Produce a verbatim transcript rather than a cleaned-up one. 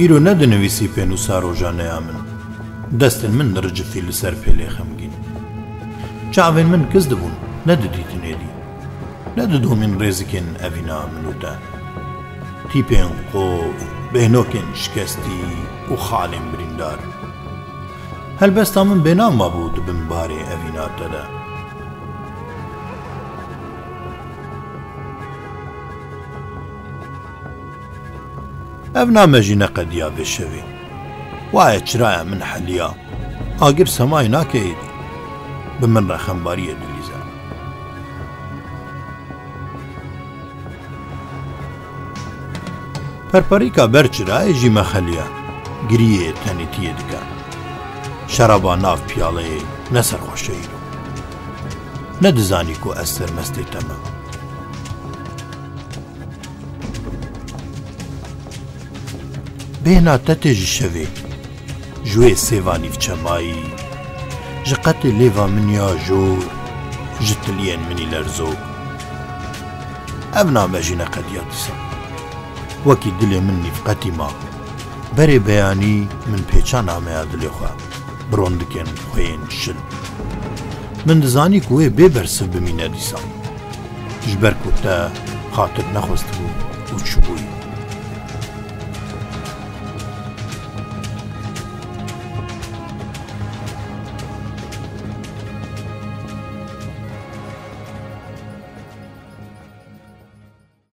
Îro ne dinivîsî pênûsa rojaneya min. Destên min diricifî li ser pêlê xemgîn. Çavên min kiz dibûn, nedidîtin êdî. Nedidomîn rêzikên evîna min û te. Tîpên qof, bêhnokên şikestî û xalên birîndar. Helbesta min bêna mabû di bin barê evîna te de. Ev name jî neqediya vê şevê. Waye çiraya min heliya. Agir semayê nake êdî. Bi min re xembariyê dilîze. Perperîka ber çirayê jî mexeliya. Giriyê tenêtiyê dike. Şeraba nav piyaleyê ne serxweş e îro. Ne dizanî ku ez sermestê te me. Bêhna te tê ji şevê, ji wê sêva nîvçemayî, ji qetê lêva min ya jor, ji tiliyên min î lerzok. Ev name jî neqediya dîsa. Wekî dilê min nîvqetî ma. Berê beyanî min pêça nameya dilê xwe, bi rondikên xweyên şil. Min dizanî ku wê bê bersiv bimîne dîsa. Ji ber ku te xatir nexwestibû û çûbûyî.